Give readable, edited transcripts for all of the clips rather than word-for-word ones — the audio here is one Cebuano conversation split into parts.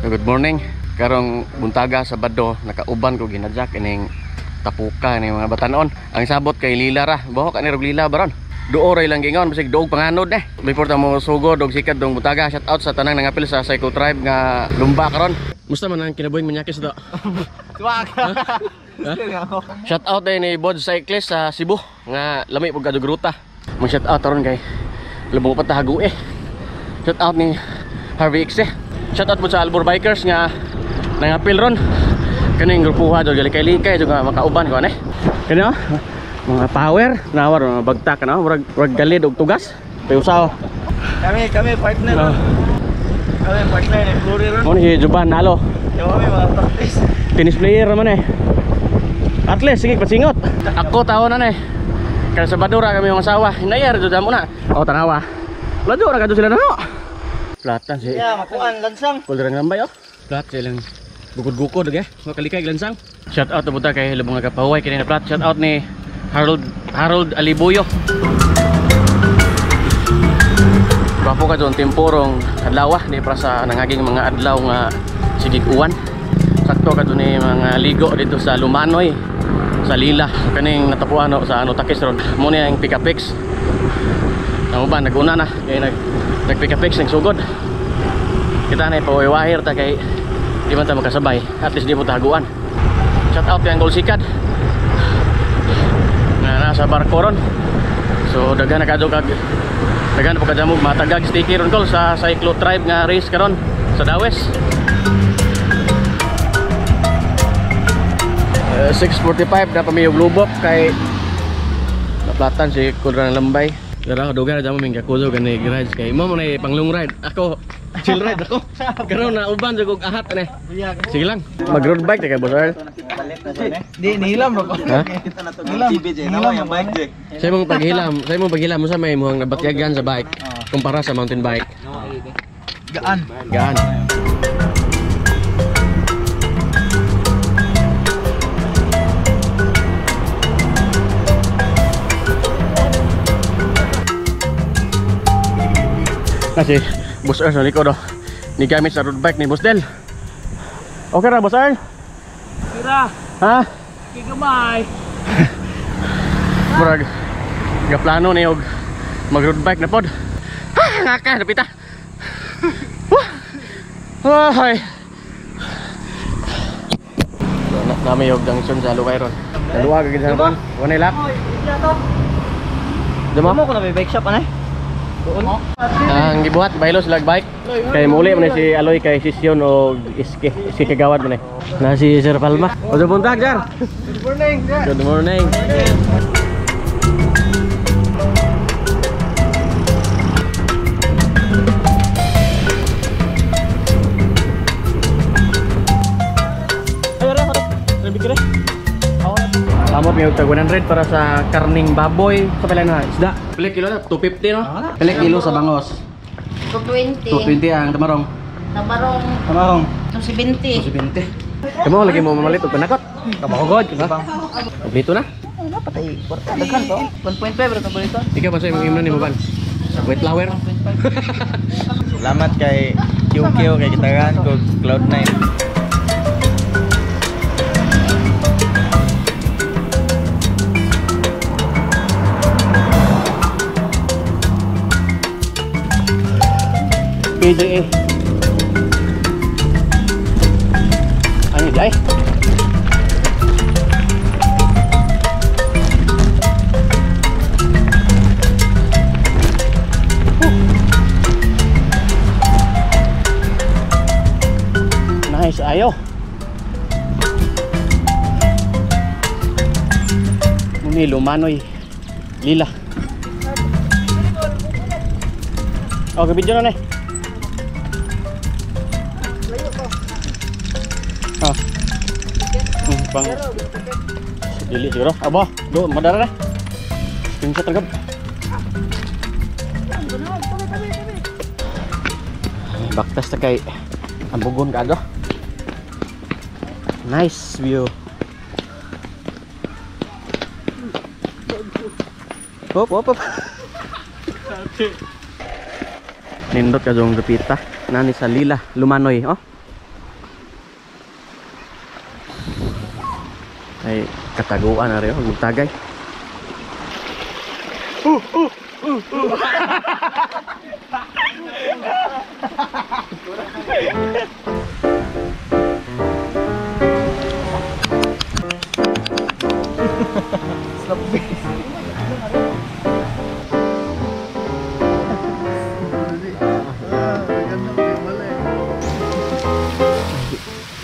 Good morning. Karong buntaga sa Sabado, nakauban ko ginadjak ining tapuka ni mga batanon. Ang sabot kay lila ra. Buhok ani rog lila baron. Duo ra ilang gingon bisag duog panganod eh. Before ta mo sugod og sikat dong buntaga, shout out sa tanang nangapil sa Cycle Tribe nga lumba karon. Musta man ang kinabuhing manyakis do? Swag. Shout out din ni Bod Cyclist sa Cebu nga lami pud kadug ruta. Mag shout out aron kay lubong pa tahago eh. Shout out ni Harvey X eh. Shout out po sa Albor Bikers nga nangapil ron. Kaning grupuha do galikay-likay do nga makauban ko ane. Kani oh, mga power nawar mga bagtak no, murag murag galid og tugas. Payusaw. Kami kami partner. Oh. Kami partner ni Flori ron. Mo ni si Juban nalo. Kami mga practice. Tennis player naman eh. At least sige pasingot. Ako taon na eh. Kaya sa Badura kami yung asawa. Hinayar do damo na. Oh tanawa. Ladyo ra kadto sila na. Platan si. Yeah, makuan lansang. Kulderang lambay oh. Plat silang gukod-gukod okay. Makalikay lansang. Shout out buta kay lubong nagapahuway kini na plat. Shout out ni Harold Alibuyo. Gwapo ka doon tempurong adlaw ni para sa nangaging mga adlaw nga sigig uwan. Sakto ka doon ni mga ligo dito sa Lumanoy, sa Lila. Kaning natapuan no, sa ano takis ron. Mo ni ang Pikapix. Namo ba naguna na kay nag Pikapix nagsugod. Kita na ipawaywahir ta kay di man ta makasabay. At least di mo tahaguan. Shout out kay Angol Sikad nga nasa barko ron. So daghan na kadto kag daghan po kadamog matagag sticky ron kol sa Cyclo Tribe nga race karon sa Dawes. 6:45 na pamiyog lubok kay naplatan si Kulrang Lambay. Dara dugay na jamo ming gakuzo gani garage kay mo mo na pang long ride. Ako chill ride ako. Karon na uban jud og ahat ane. Sige lang. Mag road bike kay Boss Earl. Di nihilam ro ko. Nihilam yung bike Jack. Sa imong paghilam mo sa may muhang nabatyagan sa bike kumpara sa mountain bike. Gaan. Gaan. Kasi Boss Earl sa likod oh. Ni gamit sa road bike ni Boss Del. Okay ra Boss Earl? Kira. Ha? Kigamay. Murag gaplano ni og mag road bike na pod. Ha, ngaka napita. Ay. So, nami og junction sa Luway ron. Naluwa ka gid sa ron. Wanay lap. Damo ko na may bike shop anay. Ang gibuhat baylo sila bike. Kay muli man si Aloy kay Sisyon og Iske, Iske kagawad man eh. Na si Sir Palma. Ojo buntag, sir. Good morning, sir. Good morning. Tama may tag 100 para sa karning baboy. Sa pila na isda. Pila kilo na 250 no? Pila kilo sa bangos? 220. 220 ang tamarong. Tamarong. Tamarong. 270. 270. Kamo lagi mo mamalit og panakot. Kamahugod kibang. Kompleto na. Wala pa tay kwarta daghan to. 1.5 ra to balito. Ikaw pa sa imong imnon nimo ban? Wet flower. Salamat kay QQ kay gitagan ko Cloud9. PDA. Ano dai? Nice ayo. Muni Lumanoy. Lila. Okay, video na ni. Ah. Pang dili siguro. Aba, do madara na. Screenshot agad. Baktas ta kay ambugon kaado. Nice view. Hop, hop, hop. Nindot ka dong dupita. Nani sa Lila, Lumanoy, oh. Ay kataguan na rin, oh, tagay.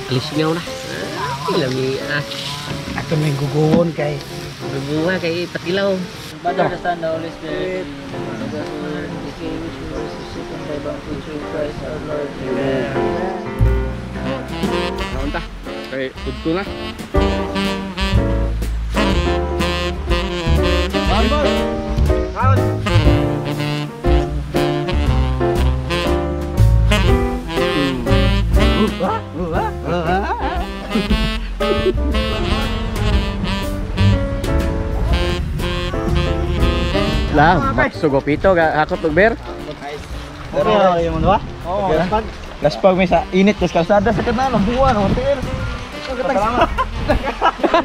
Alis ngaw na. Lami ah. Ato may guguwon kay. Guguwa kay patilaw. Father, the Son, the Holy Spirit. Christ our Lord. Amen. Naunta. Kay udto na. Lah, magsugopito ga hakot og beer. Okay, yung ba? Oo, laspag. Laspag may sa init tas kalsada sa kanal, ang buwan, ang tiil. Salamat.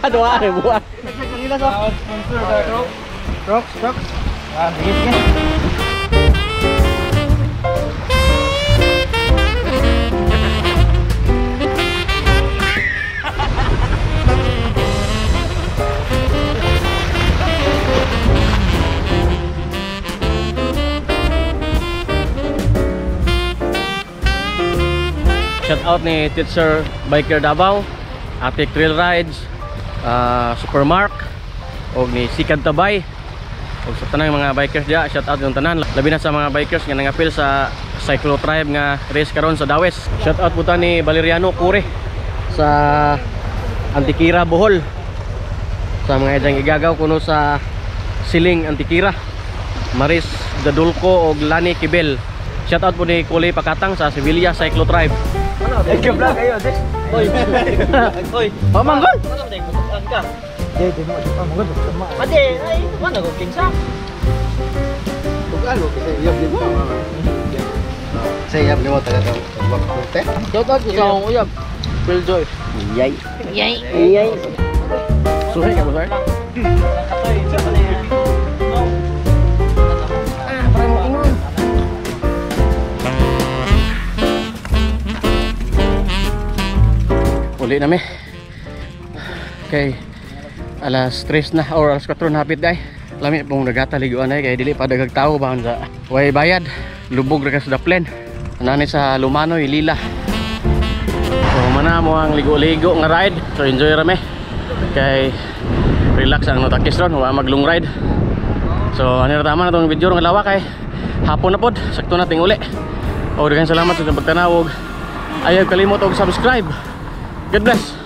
Duha kay buwa. Kanila sa sponsor sa Crocs, Crocs. Ah, sige, sige. Shout out ni Teacher Biker Davao, Atik Trail Rides, Supermark, og ni Sikad Tabay. Og sa tanang mga bikers diya, shout out yung tanan. Labi na sa mga bikers nga nangapil sa Cyclo Tribe nga race karon sa Dawes. Shout out po ta ni Valeriano Cure sa Antikira Bohol. Sa mga idyang igagaw kuno sa Siling Antikira. Maris Dadulco og Lani Kibel. Shout out po ni Kulay Pakatang sa Sevilla Cyclo Tribe. Ikaw vlog kayo, sis. Oy. Oy. Pamanggol. Ano ba tayo ka? Di, di mo, di mo, mo. Ate, ay, wala ko kinsa. Tugalo kasi iyab di mo. Sa iyab ni mo taga daw. Shout out sa akong uyab. Phil Joy. Yay. Yay. Yay. Suhi ka mo, sir? Ah, parang ingon. Uli na mi. Kay alas 3 na or alas 4 na hapit day. Lami pong nagata liguan ay kay dili pa dagag tao bahan sa way bayad. Lubog ra ka sa daplen. Anani sa Lumanoy, Lila. So mana mo ang ligo-ligo nga ride. So enjoy ra mi. Kay relax ang notakis ron, wa mag long ride. So ani ra tama na tong video nga lawa kay hapon na pod, sakto na ting uli. Og daghang salamat sa pagtanaw og ayaw kalimot og subscribe. God bless.